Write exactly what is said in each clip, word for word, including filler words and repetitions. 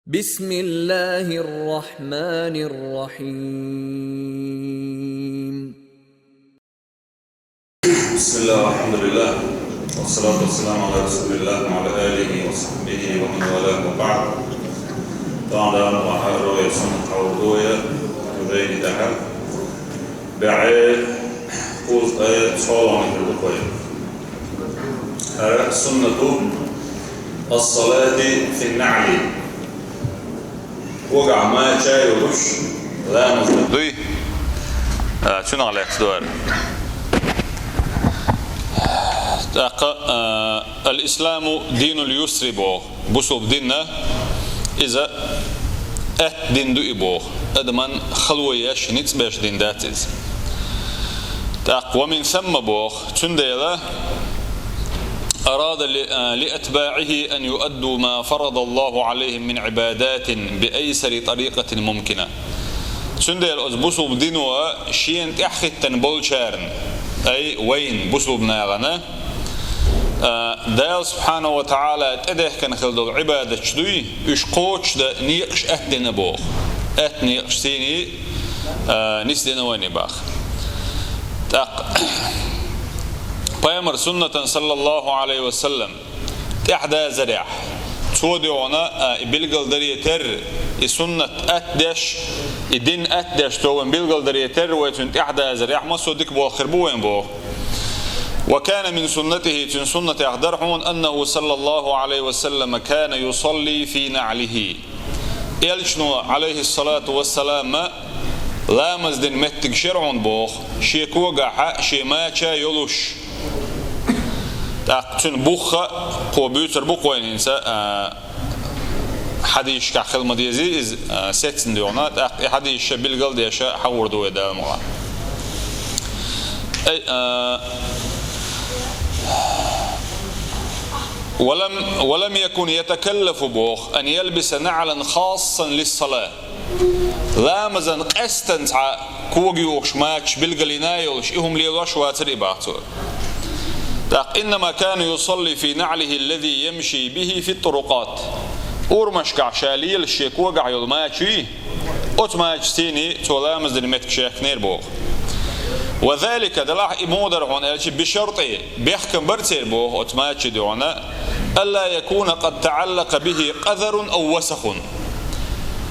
بسم الله الرحمن الرحيم. بسم الله والحمد لله والصلاة والسلام على رسول الله وعلى آله وصحبه ومن والاه وبعد. Дала мухаррой сун хавдоя уже и дахар. Баъе куз ая цолон хирдукой. Ара суннату الصلاة في النعل. Когахь мача йолуш ламаз дан. Дуй? А, цунах лаьцна ду ара. ТӀаккха, а, «Ал-исламу динул юсри» боху. Бусулба дин а, иза аьтта дин ду и боху. Адаман хало еш, ницкъ беш дин дац иза. ТӀаккха «ва мин самма» боху. Цундела «арада ли, а, ли атбаӀихи ан юадду ма фарадаллаху Ӏалайхим мин Ӏибадатин би айсари тарикъатин мумкина». Цундела оцу бусулба дино шена тӀаьхьахӀиттина болчарна, ай, вайна, бусулба нахана, а, Дала субхьанаху ва таӀала тӀедехкина хила долу Ӏибадаташ дуй, уьш кхочушдан некъаш аьттина боху. Аьтта некъаш сийний, а, нисдина вайна баха. ТӀаккха Пайхамар суннатан, саллаллаху Ӏалайхи ва саллам, тӀаьхьадазарехь, цо дуьхьана, а, и билгалдаре терра, и суннат атдеш, и дин атдеш цо вайн билгалдаре терра, вай цуьнан тӀаьхьадазарехь массо а дика болх хир бу вайн боху. «Ва кана мин суннатихи», цуьнан суннатех дара хьуна, «аннаху саллаллаху Ӏалайхи ва саллама кана юсалли фи наӀлихи». Элчано, Ӏалайхиссалату вассалам, ламаз дина меттиг шера хьуна боху, шен когахьа, шен мача йолуш. ТӀаккха цуьнан бух а кхо буьйцур бу кхойна хӀинца, а, хьадисашкахь хила ма дезий иза, а, сецна дуьхьана, тӀаккха и хьадисаш билгал а деш хьахор ду вай Дала мукъ лахь. Ай, а, «Ва лам, ва лам якун ятакаллафу», боху, «ан ялбиса наӀлан хассатан лиссала». Ламазан къаьстина цхьа кога юхуш мачаш билгалйина йолуш, и хӀума лелош вацара и боху цо. ТӀаккха «иннама кана юсалли фи наӀлихи аллази ямши бихи фи турукъат». Урамашкахь ша лелаш шен когахь йолу мача юй, оцу мача сийний цо ламаз дина меттиг шехкинера боху. «Ва залика», делахь и муха дара хьуна аьлча, «би шарти», бехкам бара церан боху оцу мача дуьхьана, «алла якуна къад таӀаллакъа бихи къазарун ав васахун».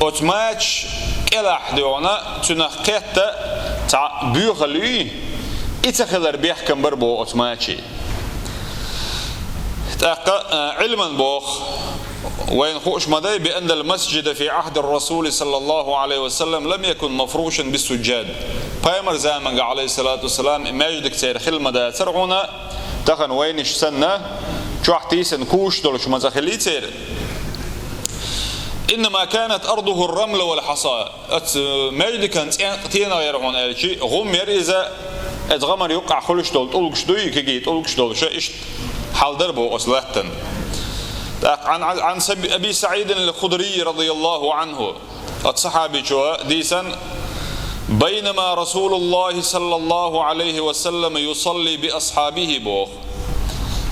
Оцу мача кӀелахь дуьхьана цуьнах кхетта цхьа боьхалла юй, и ца хилар бехкам бара боху оцу мачий. ТӀаккха, а, Ӏилман боху, вайна хууш ма дай, «би аннал масжида фи Ӏахди ар-расули саллаллаху Ӏалайхи ва саллам лам якун мафрушан биссуджад». Пайхамар заманга, Ӏалайхиссалату вассалам, и маьждиг церан хила ма дацара хьуна, тахана вайнаш санна, чохь тийсина куш долуш маца хилий церан. «Иннама канат ардуху ар-рамла вал хьаса». Оцу маьждиган цӀенкъа тенах яра хьуна аьлчи, гӀум яра иза, оцу гӀамар юккъахь хуьлуш долу тӀулгаш дуй, кегий тӀулгаш долуша, иштта хьал дара боху оцу латтана. ТӀаккха Ӏан, Ӏан, Ӏан Саби-, Аби СаӀидин ал-Худрий радияллаху Ӏанху, оцу сахьабичо дийсан, «Байнама Расулуллахи саллаллаху Ӏалайхи ва саллама юсалли би асхьабихи», боху.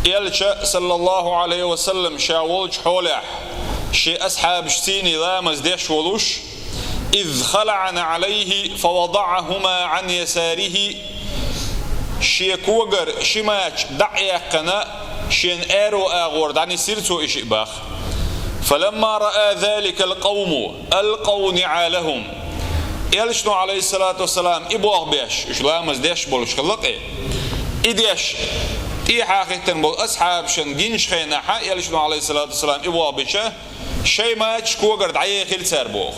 Элча, саллаллаху Ӏалайхи ва саллам, ша волчу хьолехь, шен асхьабаш сийний ламаз деш волуш, «из халаӀа наӀлайхи фавадаӀахума Ӏан ясарихи», шен когара ши мача дӀа а яьккхина, шен аьрру агӀор дӀанисира цо и шиъ боху. «Фаламма раъа заликал къавму алкъав ниӀалахум». Элчано, Ӏалайхиссалату вассалам, и болх беш, уьш ламаз деш болуш хилла кхе. И деш, тӀехьа хӀиттина болу асхьабашна гиначу хенахьа, Элчано, Ӏалайхиссалату вассалам, и болх бича, шайн мачаш когара дӀаехира цара боху.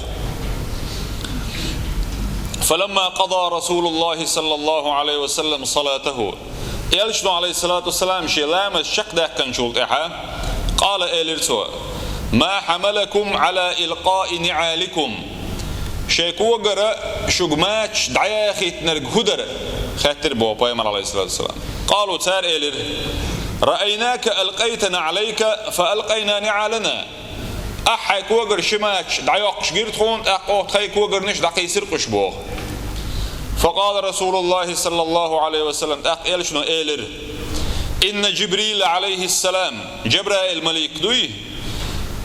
«Фаламма къада Расулуллахи саллаллаху Ӏалайхи ва саллам салатаху». Элчано, Ӏалайхиссалату вассалам, шен ламаз чекхдаьккхинчул тӀаьхьа, къала, элира цо: «Ма хьамалакум Ӏала илкъаи ниӀаликум?» Шайн когара шуьга мачаш дӀаяхийтинарг хӀун дара? — хаьттира боху Пайхамар, Ӏалайхиссалату вассалам. Къалу, цара элира: «Раайнака алкъайта наӀлайка, фа алкъайна ниӀалана». Ахьа хьайн когара ши мачаш дӀайоккхуш гира тхуна, тӀаккха оха тхайн когарнаш дӀакхийсира кхуьш боху. Факъала Расулуллахи саллаллаху Ӏалайхи ва саллам, тӀаккха Элчано элира: «Инна Джибрила, Ӏалайхиссалам», Джабраил малик дуй,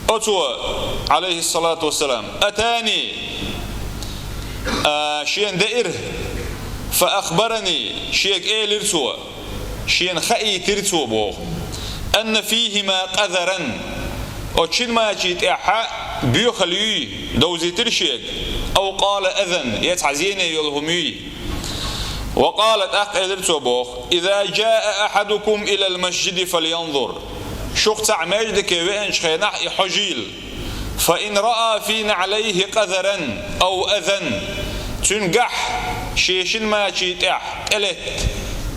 Оцо, алейхиссалату вассалам, атани, а, шена деира, фа ахбарани, шега элира цо, шена хаийтира цо боху, анна фихима къазаран, оцу шина мачийн тӀехь боьхалла юй, довзийтира шега, ау къала азан, я цхьа зене йолу хӀума юй. Ва къала, тӀаккха элира цо боху, иза джаа ахьадукум илал масджиди фалянзур. Шух цхьаъ маьждиге веанчу хенахь и хьожийла. Фа ин раа фи наӀлайхи къазаран ау азан. Цуьнгахь шен шина мачийн тӀехь тӀелетта,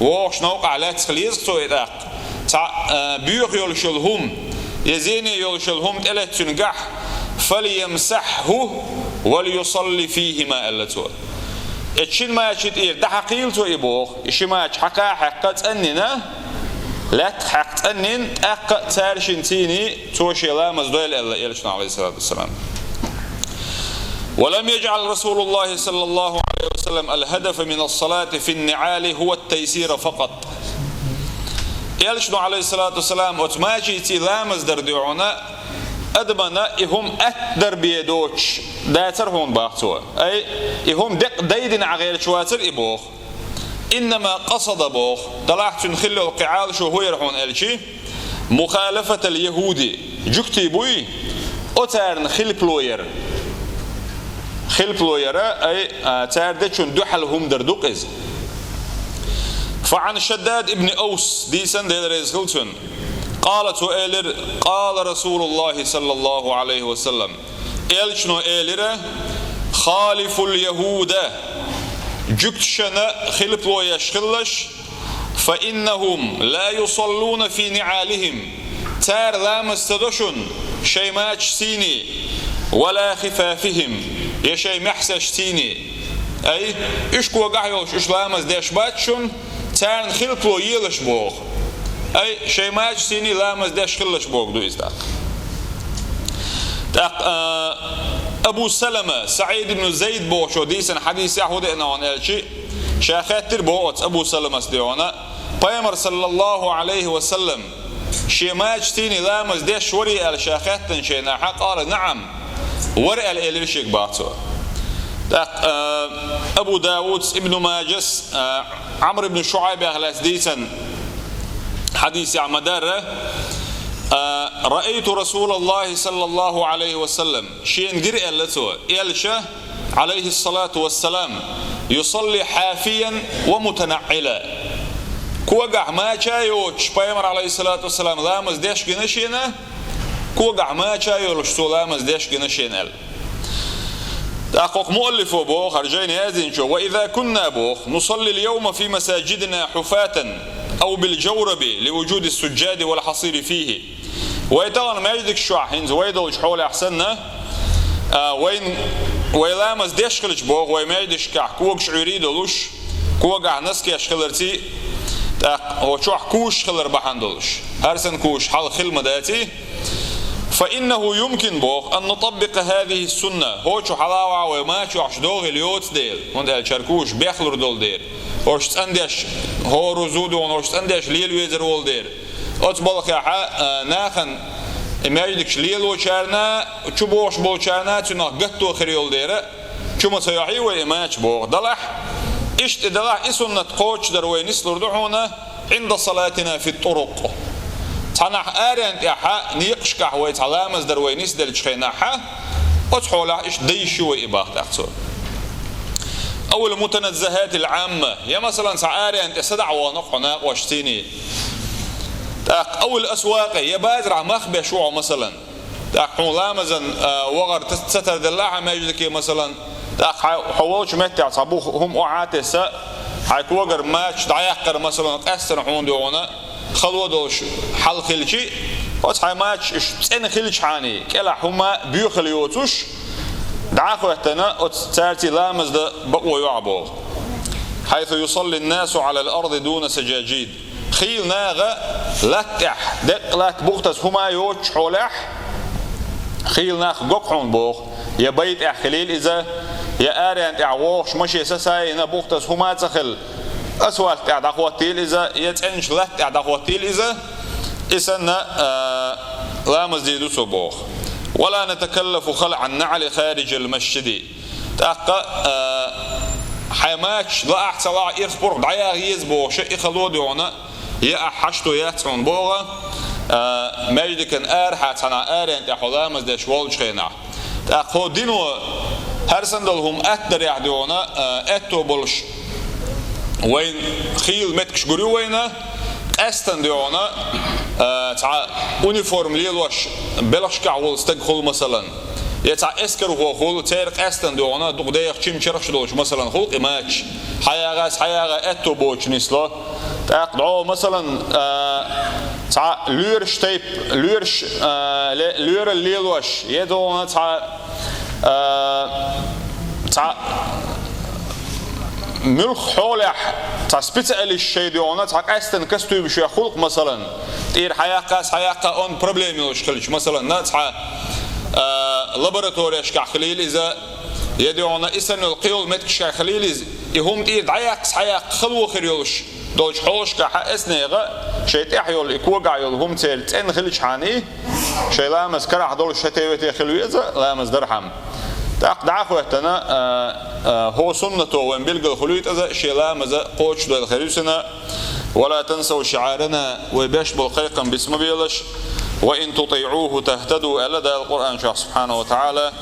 вогӀуш новкъахь лаьцна хила еза цо и тӀаккха. Цхьа, а, боьха йолуш йолу хӀума, я зене йолуш йолу хӀума тӀелетта цуьнгахь, фалямсахху валюсалли фихима, аьлла цо. Эцу шина мачийн тӀера дӀахьакхийла цо и боху, и ши мача хьакха а хьаькхна цӀанйина, лаьттах хьаькхна цӀанйина, тӀаккха а цара шина цӀийний цо шен ламаз дойла аьлла элчано, алейхиссалату вассалам. Ва лам яджӀал расулуллахи саллаллаху алейхи ва саллам ал-хадафа минас-салати фин-ниӀали хӀува ат-тайсира факъат. Элчано, алейхиссалату вассалам, оцу мачийн цӀий ламаз дар дуьхьал адамана и хӀума атта дар бен доцуш дацара хьуна боху цо. Ай, и хӀума деккъа дайдина Ӏа гӀерташ вацара и боху. Иннама къасада боху, делахь цуьнан хилла йолу кхин Ӏалашо хӀун яра хьуна аьлча, мухалафатал яхӀуди, жуьгтий буй, оцарна хилпало яра. Хилпало яра, ай, а, цара дечунна дуьхьал хӀума дар ду-кх иза. Фа Ӏан Шаддад ибн Аус, дийцина, Дела реза хила цунна, къала, цо элира, къала Расулуллахи саллаллаху алейхи ва саллам, элчано элира, халифул яхӀуда, жуьгташна хилпало еш хилалаш, фа иннахум ла юсаллуна фи ниӀалихим, цара ламаз ца до шуна шайн мачийн цӀийний, ва ла хифафихим, я шайн маьхьсаьшийн цӀийний. Ай, уьш когахь йолуш уьш ламаз деш бац шуна, царна хилпало елаш боху. Ай, шайн мачийн цӀийний ламаз деш хилалаш бохург ду иза тӀаккха. ТӀаккха, а, Абу Салама, СаӀид ибн Зайд бохучо дийцина хьадисехь хӀун деана хьуна аьлча, ша хаьттира боху оцу Абу Саламас дуьхьал, Пайхамар саллаллаху алейхи ва саллам шен мачийн цӀийний ламаз деш варий аьлла ша хаьттинчу хенахь, къала наӀам, вара аьлла элира шега боху цо. ТӀаккха, а, Абу Давудс, Ибн Маджас, а, Ӏамр ибн ШуӀайбах лаьцна дийцина хьадисехь ма-дарра, а, раайту Расулаллахи саллаллаху алейхи ва саллам, шена гира аьлла цо, элча, алейхиссалату вассалам, юсалли хьафиян ва мутанаӀила. Когахь мача а йоцуш, Пайхамар, алейхиссалату вассалам, ламаз деш гина шена, когахь мача а йолуш цо ламаз деш гина шена аьлла. ТӀаккха хӀокху муаллифо боху, хӀара жайна яздинчо, ва иза кунна боху, нусаллил явма фи масаджидина хьуфатан, ау бил джавраби, ли вуджуди суджади вал хьасири фихи. Вай тахана маьждигаш чохь хӀинца вай долчу хьолехь санна, а, вайн, вай ламаз деш хилча боху, вай маьждигашкахь когаш Ӏуьйрий долуш, когахь носкеш хиларций, тӀаккха хӀокху чохь кушаш хилар бахьана долуш. ХӀара санна кушаш хьалха хилла ма даций. Фа иннаху юмкин боху, ан нутаббикъа хазихи сунна. ХӀокху чу хьалавахь вай мачохь догӀийла йоцу дела. ХӀунда аьлча хӀара кушаш бехлур долу дела. ХӀорш цӀандеш, хӀора зудонаш цӀандеш лела везар волу дела. Оцу балхехь, а, нахана и маьждигаш лелочарна, чу богӀуш болчарна цуьнах гатто хир йолу дела, чу ма ца йохьий вай и мача боху. Далахь, иштта и далахь, и суннат кхочушдар вай нислур ду хьуна, Ӏинда салатина фи тӀурукъ. Цхьанахь аренна тӀехь, некъашкахь вай цхьа ламаз дар вай нисделлачу хенахь, оцу хьолехь иштта дайша ю вай и бахтахь цо. Ау ал мутаназзахатил Ӏамма, я, масалан, цхьа аренна тӀе садаӀа вахана хьо накъошца цӀийний. ТӀаккха ау ал асвакъи, я базарахь мах беш ву хьо, масалан. ТӀаккха хьуна ламазан, а, вахар ца, ца тарделла хьан маьждиге, масалан. ТӀаккха хьо, хьо волчу меттехь цхьа бух хӀума охьа а тесса, хьайн когара мача дӀаяккхар, масалан, къаьстина хьуна дуьхьал, хало долуш хьал хилчий, оцу хьайн мачаш уьш цӀена хилчхьаний, кӀелахь хӀума боьхалла йоцуш, дӀа а хӀоьттина, оцу царций ламаз дан бакъо ю ахь боху. Хьайсу юсалли ннасу Ӏалал арди дуна саджаджид. Хийла наха латта тӀехь, деккъа латта бухтаза хӀума йоцучу хьолехь, хийла нах го-кх хьуна боху, я бай тӀехь хилийла иза, я аренна тӀехь вогӀуш машен сацийна бухтаза хӀума а ца хилла, асфальт тӀехь дӀахӀоттийла иза, я цӀеначу латта тӀехь дӀахӀоттийла иза, и санна, а, ламаз дийр ду цо боху. ولا نتكلف خلع النعل خارج المسجد. ТӀаккха, а, хьай мача лаахь ца лаахь ирх-пурх дӀаяха еза бохуш, и хало дегӀана, е ахь хьашто яц хьуна боху, а, маьждиган арахьа цхьана арен тӀехь хьо ламаз деш волчу хенахь. ТӀаккха хӀо дино хӀара санна долу хӀума атта дарехь дегӀана, а, аьтто болуш вайн хийла меттигаш гур ю вайна, къаьстина дегӀана, а, цхьа униформа лелош белхашкахь волу стаг хуьлу, масалан, я цхьа эскархо хуьлу, церан къаьстина дегӀана дукха деха чим-чархаш долуш, масалан, хуьлу-кх и мача. Хьаяха, хьаяха аьтто боцуш нисло. ТӀаккха дӀо, масалан, а, цхьа лоьраш тайп-, лоьраш, а, ле-, лоьрал лелош, я дегӀана цхьа, а, цхьа муьлхха хьолехь цхьа специалист шайн дегӀана, цхьа къаьстина костюмаш йохуьлу-кх, масалан, тӀера хьаяккха, хьаяккха онда проблема йолуш хилча, масалан, на цхьа, а, лабораторешкахь хилийла иза, я дегӀана и санна йолу кхин йолу меттигашкахь хилийла иза, и хӀума тӀера дӀаяккха, хьаяккха хало хир йолуш долчу хьолашкахь а, эснега шайн тӀехь йолу и когахь йолу хӀума церан цӀена хилчхьана, и шайн ламаз карахь долуш хӀете-вете хила веза, ламаз дархьама. ТӀаккха дӀа а хӀоьттина, а, а, хӀо суннато вайн билгал хуьлуьйтаза, шен ламаза кхочушдойла хир ю цуьнан. ولا تنسوا شعارنا, вай беш болу кхайкхам биц ма белаш. وإن تطيعوه تهتدوا, аьлла Дала Къуръан чохь, سبحانه وتعالى.